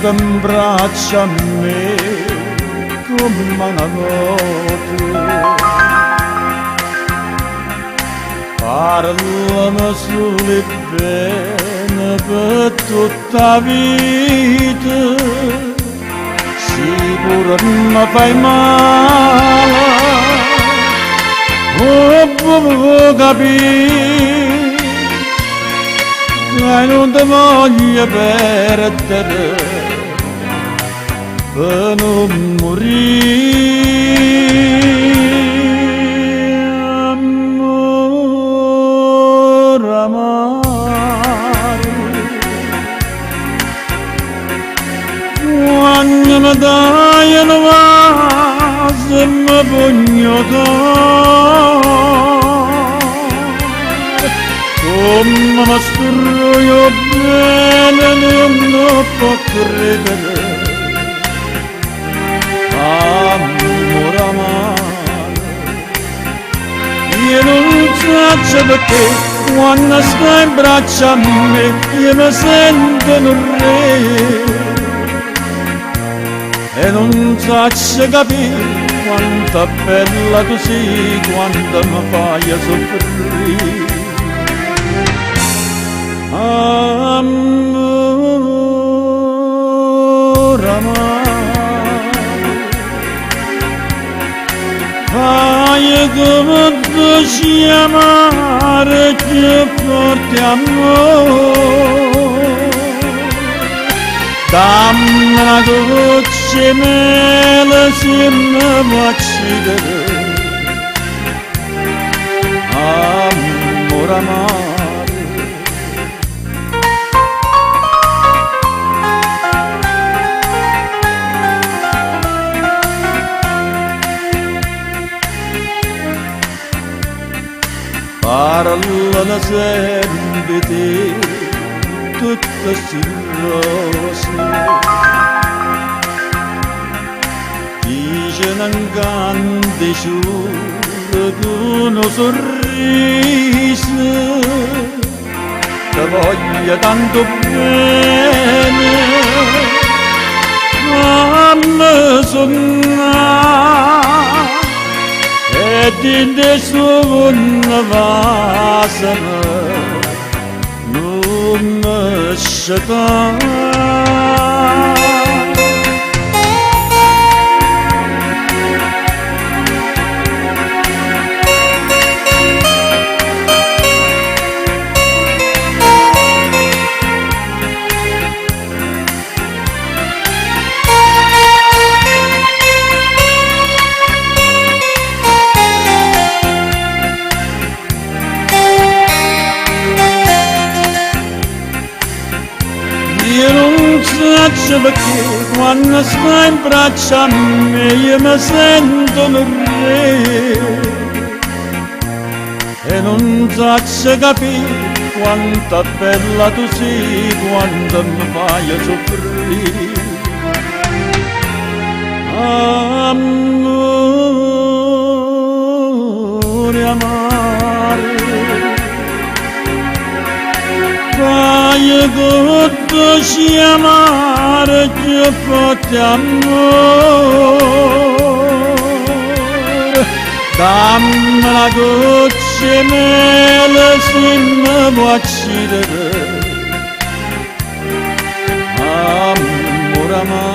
Strìgnete 'mbraccio a me comm'a na vota. Parlame sulo 'e bene pe' tutta 'a vita, si pure me fai male, 'o vvuo' capì ca i' nun te voglio perdere pe' nun murì. Ammore amaro, quanno me daje nu vaso me pugne 'o core, comme me struje 'o bbene nun 'o può credere. Ammore amaro, io nun saccio pecché quanno stai 'mbraccio a me io me sento nu rre e nun saccio capì quanto è bella tu si quando me faje suffrì. Ammore amaro, faje comme doce amare cchiù forte ammore. Damme na goccia 'e mele si me vuò accidere. Ammore amaro. Parlano sempe 'e te tutte 'sti rose. Diceno 'ncanto 'e sciure cu nu surriso, Te voglio tanto bene, famme sunnà e dint' 'e suonne vasame, nun me scetà. Io nun saccio pecché quanno stai 'mbraccio a me io me sento nu rre e nun saccio capì quanto è bella tu si quando me faje suffrì. Ammore amaro, faje cu doce amare cchiù forte ammore. Damme na goccia 'e mele si me vuò accidere. Ammore amaro.